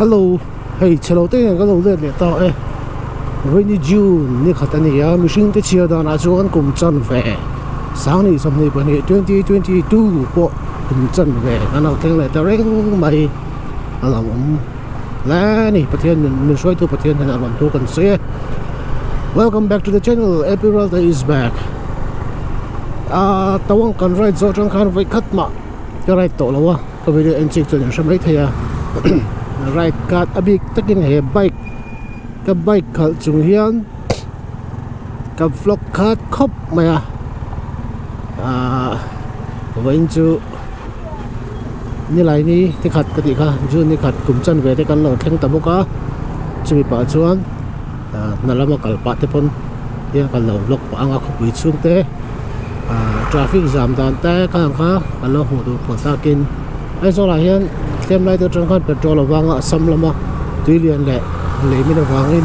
Hello hei chhelo te hian ka lo let leh ta e Rainy June ni khat a ni a mihring te chhiar danah chuan kum chan ve Sangni 22 2022 pawh kum chan ve kan lo thleng leh ta reng mai a lo awm hle a ni Pathian min hruaitu Pathian hian a rawn thu kan sawi e Welcome back to the channel April Ralte is back ah tawng kan ride zawh atang khan vawi khat mah ka ride tawh lo a ka video en chik chuan in hre mai thei a ride card a bik takin he bike ka bike khalh chung hian ka vlog khat khawp mai a ah vawiin chu nilai ni tikhat ka tih kha June ni khat kum chan ve te kan lo thleng ta bawk a chumi pah chuan ah hna lama kal pah te pawn hian kan lo vlog pah ang a khawpui chhung te ah traffic zam dan te kha ang kha kan lo hmuh duh phawt takin Aizawl ah hian tlem lai te atang khan petrol avanga Assam lama tui lian leh lei min avangin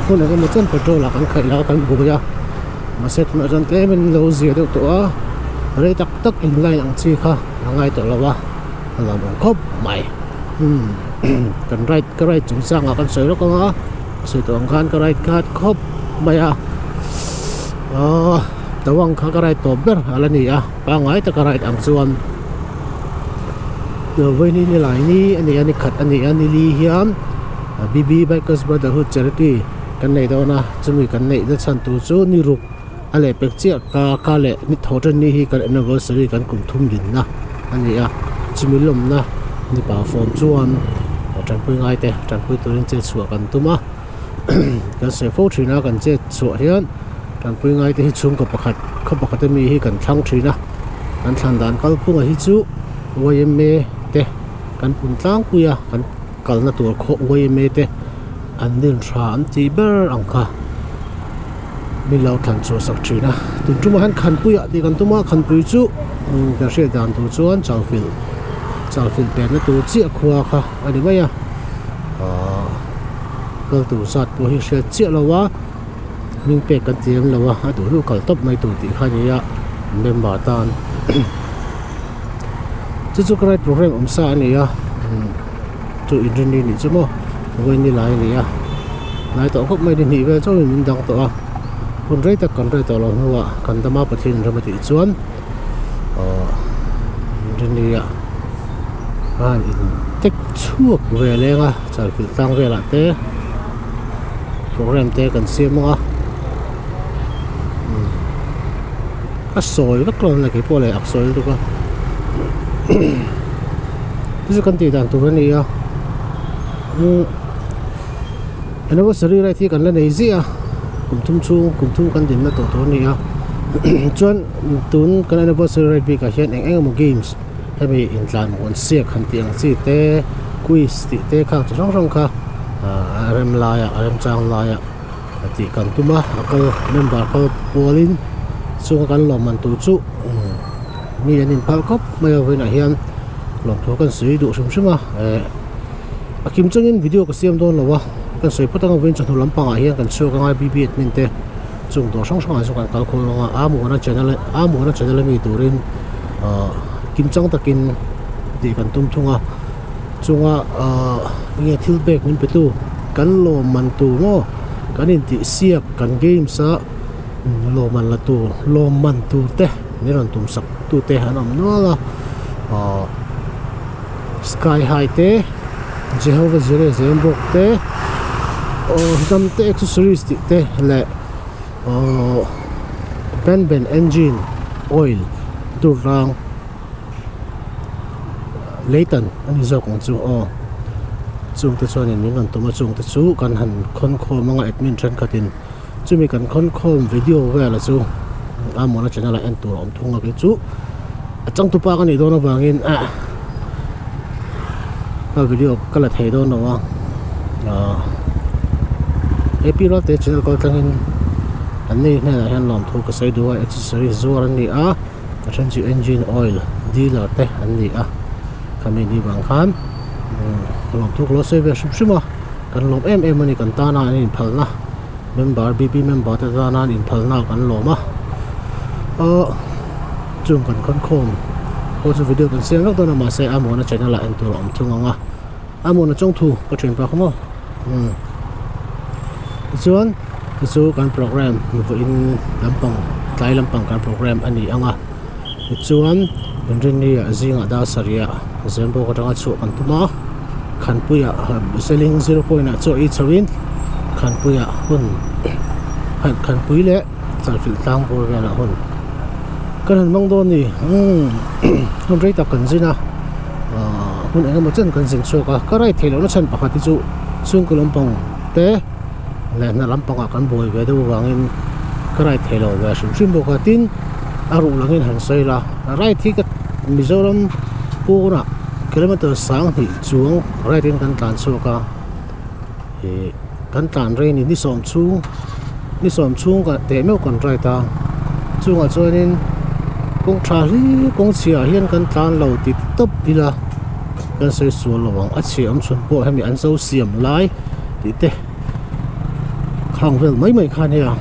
hun eng emaw chen petrol ah kan khaih la kan buai a mahse tunah chuan tlem in lo zia deuh tawh a rei tak tak in line ang chi kha a ngai tawh lo a a lo awm khawp mai umm kan ride ka ride chung changah kan sawi lawk ang a sawi tawh ang khan ka ride khat khawp mai a ahh tawang kha ka ride tawp ber a la ni a pangngai taka ride ang chuan vawiin ni lai ni a ni a ni khat a ni a ni li hian B_B bikers brotherhood charity kan nei dawn a chumi kan neih na chhan tur chu ni ruk a leh pek chiah ka ka leh ni tho tan ni hi kan anniversary kan kum thum dinna a ni a chumi lawmna ni pa fawm chuan tanpui ngai te tanpui turin chet chhuah kan tum a kan sawi fo thin a kan chet chhuah hian tanpui ngai te hi chhungkaw pakhat khaw pakhat ami hi kan thlang thin a kan thlan dan kalphunga hi chu yma te kan pun tlangpui a kan kalna tur khaw yma te an din tha an tih ber ang kha. Min lo thlan chhuah sak thin a tun tumah hian khanpuiah tih kan tum a khanpui chu kan hriat dan tur chuan chalfilh chalfilh penna tur chiah khua kha a ni mai a ahh kal tur zat pawh hi hriat chiah lo a hming pek kan ti em lo a a duh duh kal tawp mai tur tih kha a ni a member tan chu chu ka right program awm sa a ni a chu inrinni nih chu maw vawiin ni lai a ni a hnai tawh khawp mai ni hnih vel chauhin min dang tawh a hun rei tak kan rei tawh loh hnuah kan dama Pathian ram a tih chuan ahh inrinni ah khan in tek chhuak ve leng a chalfilh tlang velah te program te kan siam ang a a sawi vak lo a ni keipawh leh ak sawi lutuk a chu chu kan tih dan tur a ni a umm anniversary ride hi kan la nei ziah a kum thum chhung kum thum kan dinna tawh tur a ni a chuan tun kan anniversary ride bikah hian eng eng emaw games hemi intlan muan siak han tih ang chi te quiz tih te khang chi hrang hrang kha ah a rem laiah a remchang laiah. A tih kan tum a a kal member kal pualin chunga kan lawmman tur chu mi an inphal khawp mai a vawiinah hian lawmthu kan sawi duh hrim hrim a eh a kim chungin video ka siam dawn lo a kan sawi phawt anga vawiin chawhnu lampangah hian kan chhuak anga B_B admin te chung dawr hrang hrangah chuan kan kal khawm anga a muana channel a muana channel ami turin ah kim chang takin tih kan tum thung a chunga ah enge thil pek min pe tu kan lawmman tur maw kan intih siak kan games a lawmman la tur lawmman tur te min rawn tum sak tu te an awm nual a ah sky high te Jehovah Jireh Zembawk te aw hnam te accessories tih te leh aw Ben Ben engine oil dur rang. Leitan a ni zawk ang chu aw chungte chuanin min rawn tum a chungte chu kan han khawn khawm anga admin thenkhatin chumi kan khawn khawm video vela chu a mawna channel ah en tur a awm thung a kei chu a changtupa ka nih dawn avangin ah ka video ka la thei dawn lo a ah A_P Ralte channel kal tlangin an ni hnenah hian lawmthu ka sawi duh a accessories zuar an ni a. A then chu engine oil dealer te an ni a khami ni vang khan lawmthu ka lo sawi ve hrim hrim a kan lawm em em a ni kan tana an inphalna member B_P member te tana an inphalna kan lawm a aw chung kan khawn khawm pawh chu video kan siam vek dawn a mahse a muana channel ah en tur a awm thung ang a. A hmun a chawngthu ka thian pa kha maw umm tichuan chu chu kan program vawiin lampang tlai lampang kan program a ni ang a tichuan inrinni ah zingah dar sarih ah Zembawk atanga chhuah kan tum a Khanpuiah Seling zero point ah chaw ei chho in Khanpuiah hun Khanpui leh Chalfilh tlang bawr velah hun kan han hmang dawn a ni umm hun rei tak kan zin a. Ahh hun eng emaw chen kan zin chhuak a ka ride theih lohna chhan pakhat hi chu chhungkaw lampang te leh hna lampangah kan buai ve deuh avangin ka ride thei lo ve hrim hrim bawk a tin a ruh langin han sawi la ride hi ka Mizoram pawnah kilometer sang hnih chuang ride in kan tlan chhuak a ih kan tlan rei a ni ni sawm chhung ni sawm chhung teh meuh kan ride a chungah chuanin kawng tha hle kawng chhiah hian kan tlan lo ti tawp ila kan sawi sual lo ang a chhia awm chhun pawh hemi an zo siam lai tih te khang vel mai mai kha ania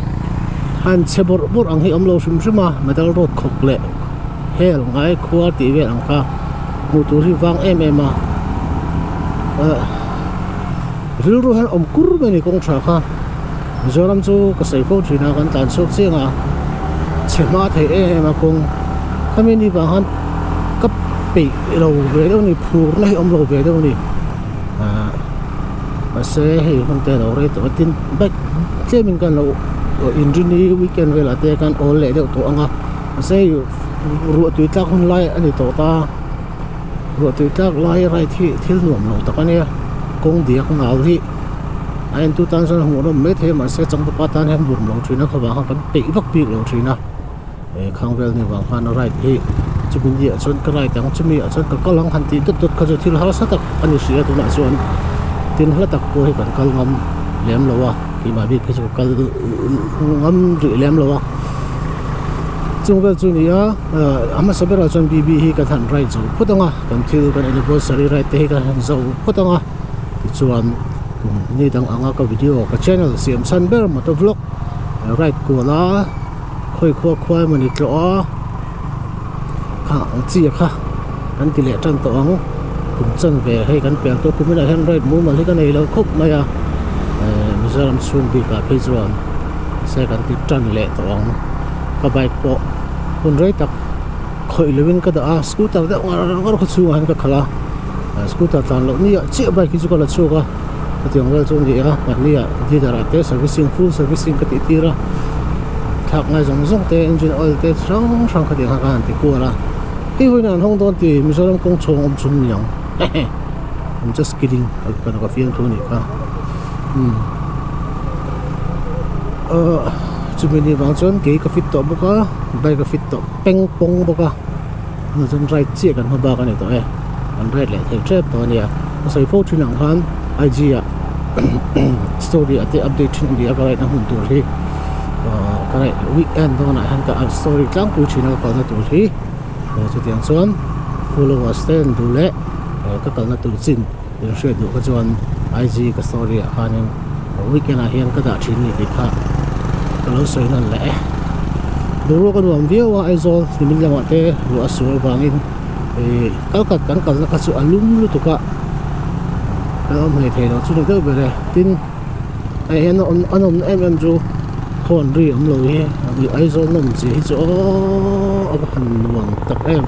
han chhe bawrh bawrh ang hi awm lo hrim hrim a metal road khawp leh hel ngai khua tih vel ang kha hmuh tur hi vang em em a ah. Rilru hian awm kur mai a ni kawng tha kha Mizoram chu ka sawi fo thin a kan tlan chhuak chiang a chhe hma thei em em a kawng khami ni vang khan ka peih lo ve deuh a ni phur na hi awm lo ve deuh a ni ah mahse hei hun te alo rei tawh a tin bike tlem in kan lo inrini weekend velah te kan awl leh deuh tawh ang a mahse hei ruah tui tlak hun lai a ni tawh ta. Ruah tui tlak lai ride hi thil nuam lo tak a nia kawng diak nau hi a entu tan chuan a hmuhnawm mai thei a mahse changtupa tan hian nuam lo thin a khaw vang khan kan peih vak bik lo thin a eh khang vel ni vang khan a ride hi chumi ni ah chuan ka ride ang chumi ah chuan ka kal ang han tih dawt dawt kha chu thil harsa tak a ni hrih a tunah chuan tin hla tak pawh hi kan kal ngam lem lo a keimah bik phei chu ka kal ngam rih lem lo a chung vel chu a ni a. A hmasa berah chuan BB hi kan han ride zo phawt ang a, kan thil kan anniversary ride te hi kan han zo phawt ang a, tichuan kum ni dang anga ka video ka channel siam chhan ber motor vlog ride kual a khawi khua khua emawni tlawh a kha ang chi a kha kan ti leh tan tawh ang kum chan ve hei kan pian tawh kum inah hian ride mumal hi ka nei lo khawp mai a eh Mizoram chhung bikah phei chuan se kan ti tan leh tawh ang ka bike pawh. Hun rei tak khawih loin ka dah a scooter deuh ngar ngar khaw chhungah hian ka khalh a scooter tlan loh ni ah chiah bike hi chu ka la chhuak a hetiang vel chu a ni a mahni ah dealer ah te servicing full servicing ka tih tir a thlak ngai zawng zawng te engine oil te chi hrang hrang khatiang kha ka han ti kual a hei vawiin an hawng dawn tih Mizoram kawng chhawng awm chhun ni ang hehe I'm just kidding ka ka fiamthu a nih kha umm ahh. Chumi ni vang chuan kei ka fit tawh bawk a bike a fit tawh peng pawng bawk a tunah chuan ride chiah kan hma bak a ni tawh e kan ride leh thei tep tawh a nia ka sawi fo thin ang khan IG ah story ah te update thin a ni a ka ride na hmun tur hi ahh ka ride weekend dawnah hian ka story tlangpui thin a ka kalna tur hi chutiang chuan followers te an duh leh ka kalna tur chin. In hriat duh kha chuan IG ka story ah khanin weekend ah hian ka dah thin ni tih kha ka lo sawi nawn leh e. Boruak a nuam viau a Aizawl nimin lamah te ruah a sur avangin ih kal khat kan kalna kha chu a lum lutuk a kan awm hlei thei lo chu ni deuh ber e. Tin hei hian a awmna em em chu horn ri awm lo hi Aizawl nawm chi hi chu aww a va han nuam tak em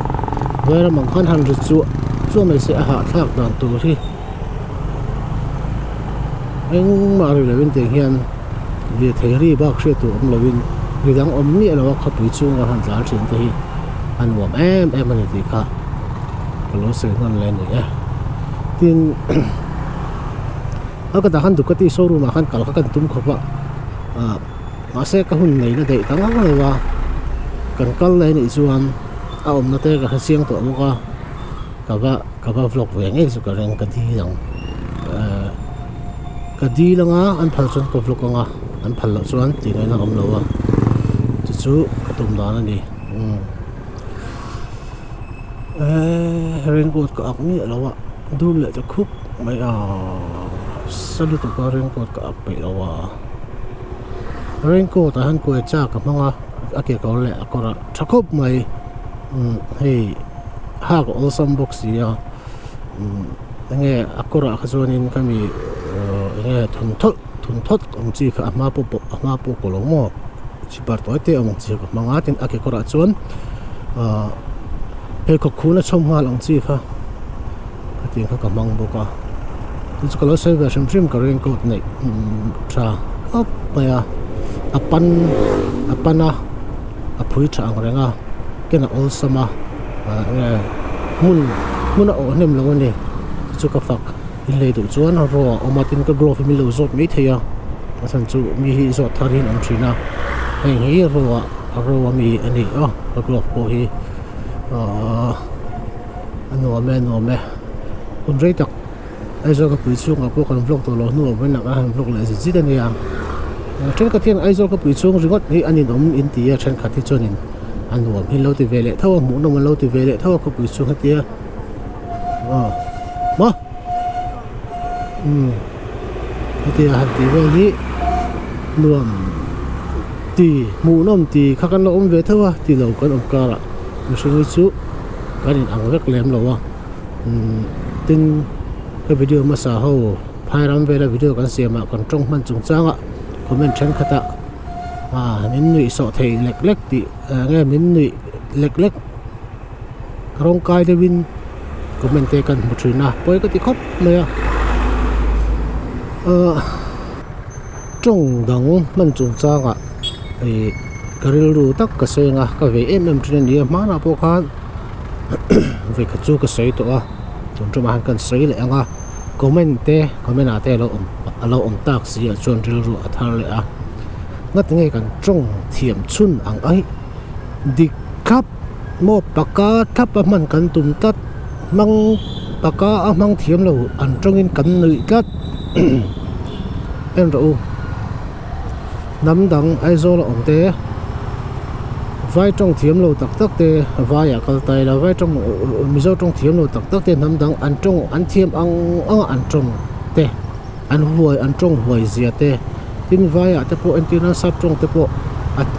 vairam ang khan han ri chuah chuah mai se a hahthlak dan tur hi engmah ri lovin tiang hian lirthei ri bak hriat tur awm lovin ri dang awm miah lo a khawpui chhunga han tlar thin te hi a nuam em em a ni tih kha ka lo sawi hman leh a ni e tin. A ka dah khan Ducati showroom ah khan kal kha kan tum khawp a ah mahse ka hun nei na daih ta ngang lo a kan kal leh anih chuan a awmna te ka hre chiang tawh bawk a ka va ka va vlog ve ngei chu ka ring ka dil ang eh ka dil anga an phal chuan ka vlog anga an phal loh chuan tih ngaihna a awm lo a chu chu ka tum dan a ni umm eh raincoat ka ak miah lo a dum leh ta khup mai a sa lutuk a raincoat ka ak peih lo a raincoat ah hian kuai chak a hmang a a ke kawr leh a kawr ah tha khawp mai umm hei hak a awlsam bawk si a umm. Enge a kawrah kha chuanin ka mi enge thun thawt thun thawt ang chi kha a hma pawh pawh a hma pawh kaw lo maw chipar tawi te awm ang chi kha ka hmang a tin a kekawrah chuan ahh pheikhawk khun a chhawm nghal ang chi kha khatiang kha ka hmang bawk a chu chu ka lo sawi ve hrim hrim ka raincoat neih tha khawp mai a a pan a pan a a phui tha ang reng a ken a awlsam a ah enge hmun hmun a awh hnem lo a ni chu chu ka fak inlei duh chuan raw a awm a tin ka glove hi min lo zawt mai thei a a chhan chu mi hi zawt thar hi an awm thin a heng hi raw ah raw ami a ni a ka glove pawh hi ahh a nuam e a nuam e hun rei tak Aizawl khawpui chhungah pawh kan vlog tawh loh hnuah vawiin ah kan han vlog leh zit zit a nia thenkhat hian Aizawl khawpui chhung ringawt hi an inawm in ti a thenkhat hi chuanin a nuam hi an lo ti ve leh tho a hmuhnawm an lo ti ve leh tho a khawpui chhung hetia aw maw umm hetia han tih vel hi nuam ti hmuhnawm ti kha kan lo awm ve tho a ti lo kan awm karah mihring hi chu kan in ang vek lem lo a. Umm tin ka video hmasa ho phai ram vela video kan siam ah kan tawng hman chung chang ah comment thenkhat ah ah min nuih sawh thei lek lek tih eng nge min nuih lek lek rawng kai deuh in comment te kan hmu thin a pawi ka ti khawp mai a ahh tawng dang hman chung chang ah ih ka rilru tak ka seng a ka vei em em thin a ni a hmanah pawh khan. Vawikhat chu ka sawi tawh a tun tumah hian kan sawi leh ang a comment te comment ah te alo awm alo awm tak si ah chuan rilru a thar leh a ngati nge kan tawng thiam chhun ang a hi dik thlap maw paka thlap a hman kan tum tlat hmang paka a hmang thiam lo an tawngin kan nuih tlat en rawh u. Hnam dang Aizawl a awm te, vai tawng thiam lo tak tak te vai ah kal ta ila, vai tawng Mizo tawng thiam lo tak tak te hnam dang an tawng an thiam ang ang a an tawng te an huai an tawng huai zia te tin vai ah te pawh entir nan sap tawng te pawh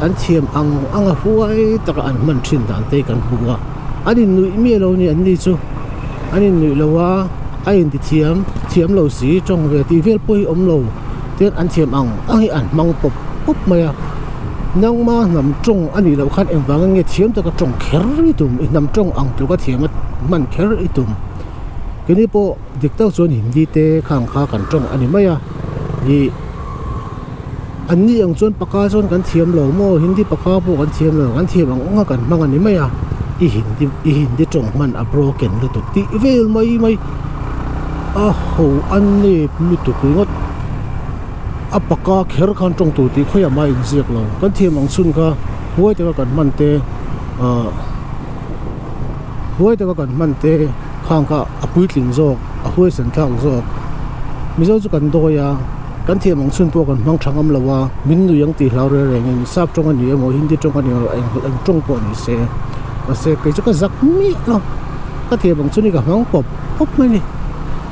an thiam ang ang a huai taka an hman thin dan te kan hmu a, an innuih miah lo a ni an ni chu an innuih lo a a inti thiam thiam lo si tawng ve tih vel pawh hi awm lo. Tin an thiam ang ang hi an hmang pawp pawp mai a, nangma hnam tawng a nih loh khan engvangin nge thiam taka tawng kher i tum, i hnam tawng ang tluka thiam a hman kher i tum. Keini pawh dik tak chuan Hindi te khang kha kan tawng a ni mai a, ih an ni ang chuan paka chuan kan thiam lo maw, Hindi paka pawh kan thiam lo, kan thiam ang ang a kan hmang a ni mai a, i Hindi i Hindi tawng hman a broken lutuk tih vel mai mai. A ho a nep lutuk ringawt a paka kher khan tawng tur tih khawiah mah a inziak lo kan thiam ang chhun kha huai taka kan hman te ahh huai taka kan hman te khang kha a puitling zawk a huaisen thlak zawk mizo chu kan dawi a kan thiam ang chhun pawh kan hmang tha ngam lo a min nui ang tih hlau reng rengin sap tawng a ni emaw hindi tawng a ni emaw eng eng tawng pawh ni se mahse kei chu ka zak miah lo ka thiam ang chhun hi ka hmang pawp. Khawp mai ni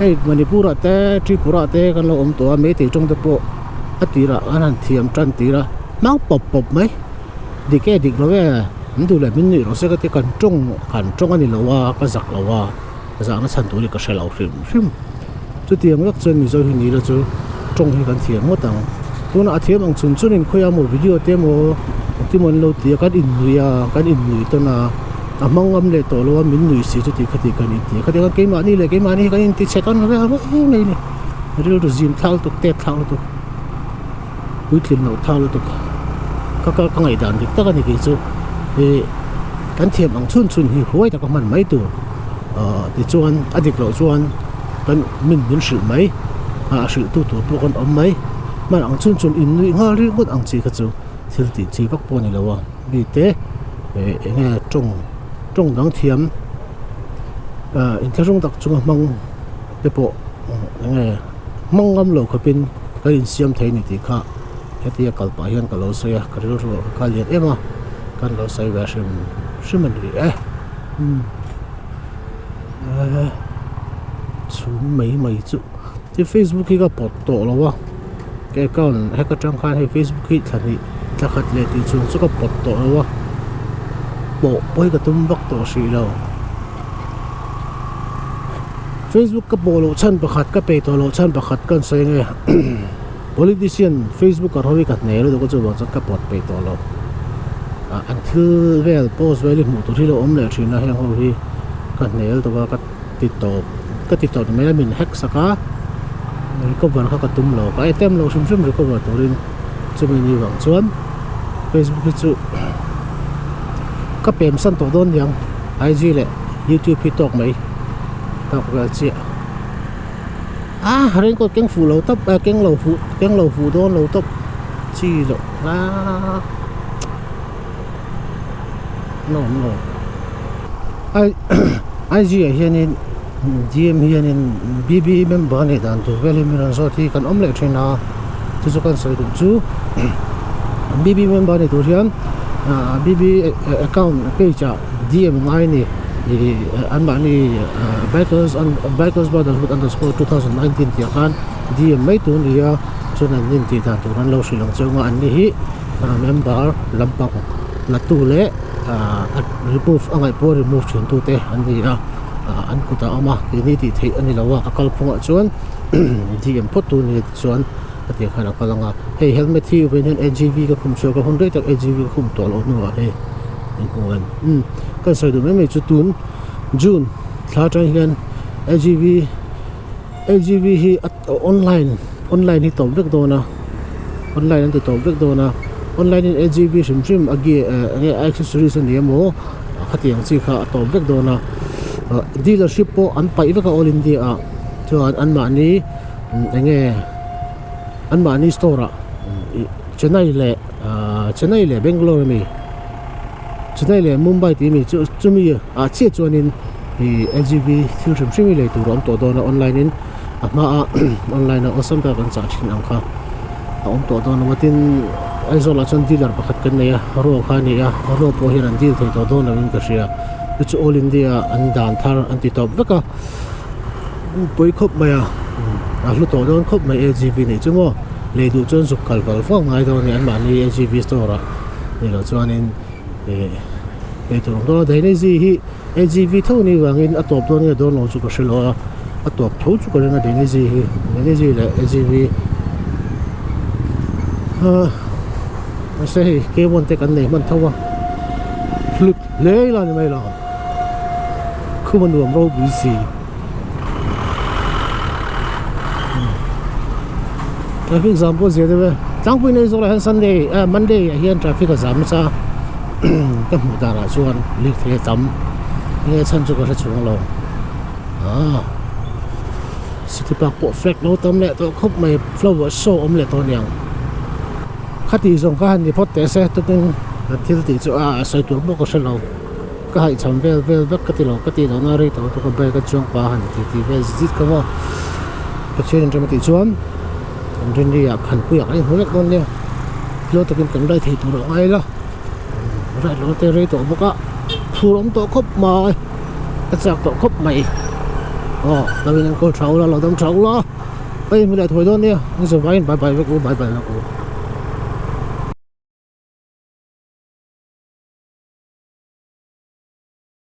hei Manipur ah te Tripura ah te kan lo awm tawh a meitei tawng te pawh a tirah an han thiam tan tir a hmang pawp pawp mai dik e dik lo e an duh leh min nuih rawh se ka ti kan tawng kan tawng a ni lo a ka zak lo a zahna chhan tur hi ka hre lo hrim hrim chutiang vek chuan Mizo hi ni la chu tawng hi kan thiam ngawt ang tunah a thiam ang chun chun in khawiah maw video te emaw engtin maw an lo ti a kan innuih a kan innuih tawn a. A hmang ngam leh tawh lo a min nuih si chuti khati kan inti a khatiang keimahni leh keimahni hi kan inti chhe tawn vel mai mai a ni rilru zim thlak lutuk tet thlak lutuk puitlin loh thlak lutuk ka ka ka ngaihdan dik tak a ni kei chu ih kan thiam ang chhun chhun hi huai taka hman mai tur ahh tichuan a dik loh chuan kan min min hrilh mai ah hrilh tu tur pawh kan awm mai hman ang chhun chhun in nuih nghal ringawt ang chi kha chu thil tih chi vak pawh a ni lo a. Mite eh eng nge tawng tawng dang thiam ah inthlahrung tak chunga hmang te pawh eng nge hmang ngam lo khawpin kan insiam thei a ni tih kha hetia kal pah hian ka lo sawi a ka rilru ah ka kal lian em a kan lo sawi ve hrim hrim a ni e umm eh chhum mai mai chu tin facebook hi ka pawt tawh lo a. Ka account hek atang khan hei facebook hi thla hnih thla khat leh tih chhung chu ka pawt tawh lo a pawh pawh hi ka tum vak tawh hrih lo. Facebook ka pawh loh chhan pakhat ka peih tawh loh chhan pakhat ka sawi nge politician Facebook ah ho hi ka hne lutuk a chuvang chuan ka pawt peih tawh lo ah an thil vel post vel hi hmuh tur hi lo awm leh thin a heng ho hi ka hne lutuk a ka ti tawp ka ti tawp mai a min hack sak a recover kha ka tum lo ka attempt lo hrim hrim recover turin chumi ni vang chuan Facebook hi chu ka pem san tawh dawn niang IG leh YouTube hi tawk mai tawk vel chiah ah raincoat keng fuh lo tawp eh keng lo fuh keng lo fuh dawn lo tawp chi loh hlak no no ai IG ah hianin DM hianin BB member a nih dan tur vel hi min rawn zawt hi kan awm leh thin a chu chu kan sawi duh chu BB member ni tur hian ah BB account page ah DM ngai a ni ih anmahni bikers bikers brotherhood underscore 2019 tih ah khan DM mai tur a ni a chuan an intih dan tur an lo hrilh ang chiang a an ni hi member lampang la tu leh ah remove a ngaih pawh remove thin tu te an ni a ah an kutah a awm a keini tih theih a ni lo a a kalphungah chuan DM phawt tur a ni tichuan a tih khan a kal ang a hei helmet hi vawiin hian AGV ka khum chhuak a hun rei tak AGV ka khum tawh loh hnuah hei in hmu em umm ka sawi duh mai mai chu tun June thla atang hian AGV AGV hi a online online hi tawp vek dawn a online an ti tawp vek dawn a online in AGV hrim hrim a gear eh enge a accessories a ni emaw khatiang chi kha a tawp vek dawn a ah dealership pawh an paih vek a all India ah chuan anmahni enge anmahni store ah ih Chennai leh ah Chennai leh Bangalore a mi Chennai leh Mumbai tih a mi chu chumi ah chiah chuanin ih AGV thil hrim hrim hi lei tur a awm tawh dawn a online in a hma a online a awlsam taka kan chah thin ang kha a awm tawh dawn lo a tin Aizawl ah chuan dealer pakhat kan nei a raw kha a ni a raw pawh hian an deal thei tawh dawn lo in ka hria chu chu all India an dan thar an ti tawp vek a pawi khawp mai a a hlu tawh dawn khawp mai AGV neih chu maw lei duh chuan zuk kal val vak ngai dawn a ni anmahni AGV store ah ni loh chuanin ih lei tur awm dawn a Dainese hi AGV tho ni vangin a tawp dawn nge dawn lo chu ka hre lo a a tawp tho chu ka ring a Dainese hi Dainese leh AGV ah mahse hei K one te kan nei hman tho a hlut hle ila ni mai lo khum a nuam ropui si traffic zam pawh zia deuh e tlangpui nei zawk lah hian sunday ah monday ah hian traffic a zam nasa ka hmuh danah chuan lirthei a tam enge chhan chu ka hre chhung lo ah city park pawh flag lo tam leh tawh khawp mai flower show awm leh tawh aniang khati zawng kha han ni phawt teh se tukin kan thil tih chu a sawi tur pawh ka hre lo. Ka haihcham vel vel vek ka ti lo ka tih lohna rei tawh lutuk a bike a chuang pa han ti ti vel zit zit ka maw Pathian in rem a tih chuan kan rinri ah khanpui ah kan inhmu vek dawn nia tluang takin kan ride thei tur a ngai la ride lohna te rei tawh bawk a phur awm tawh khawp mai ka chak tawh khawp mai aw lo in enkawl tha ula lo dam tha ula ka inhmu leh thawi dawn nia ni zavaiin bye bye vek u bye bye vek u.